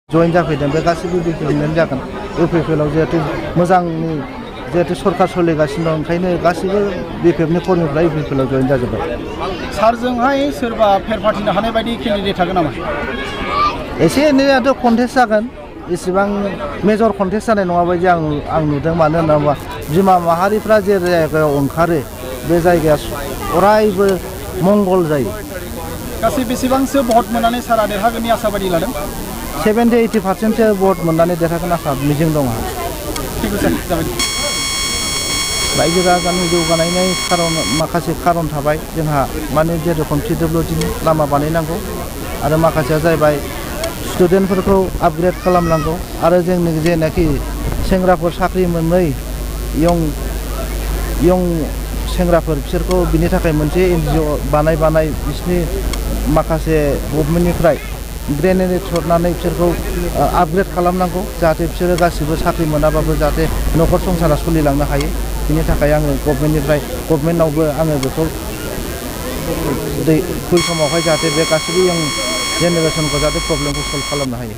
जइन जाफैदों बे गासिबो बिपिएलनिनो जागोन इउपिपिएलआव जिहेतु मोजांनि जिहेतु सरकार सोलिगासिनो दं ओंखायनो गासिबो बिपिएफनि कर्मिफ्रा इउपिपिएलआव जइन जाजोब्बाय। सारजोंहाय सोरबा फेरफाथिनो हानाय बायदि केन्डिडेट थागोन नामा? एसे एनैयाथ' कन्टेस्ट जागोन इसेबां मेजर कन्टेस्ट जानाय नङा बायदि आं नुदों। मानो होनना बुङोबा बिमा माहारिफ्रा जे जायगायाव ओंखारो बे जायगाया अरायबो मंगल जायो। गासै बेसेबांसो भट मोननानै सारा देरहागोननि आसा बायदि लादों? 70-80% भट मोननानै देरहागोन आसा मिजिं दङ। रायजो राजानि जौगानायनि माखासे खारन थाबाय जोंहा माने जेरखम पिडब्लिउडिनि लामा बानायनांगौ आरो माखासेया जाहैबाय स्टुडेन्टफोरखौ आपग्रेड खालामनांगौ आरो जोंनि जेनाखि सेंग्राफोर साख्रि मोनै यं सेंग्राफोर बिसोरखौ बिनि थाखाय मोनसे एनजिअ बानाय बिसोरनि माखासे गभर्नमेन्टनिफ्राय ग्रेनेड हरनानै बिसोरखौ आपग्रेड खालामनांगौ जाहाथे बिसोरो गासिबो साख्रि मोनाबाबो जाहाथे न'खर संसारा सोलिलांनो हायो। बिनि थाखाय आङो गभर्नमेन्टनावबो आङो बेखौ फै समावहाय जाहाथे बे गासिबो यं जेनेरेसनखौ जाहाथे प्रब्लेमखौ सल्भ खालामनो हायो।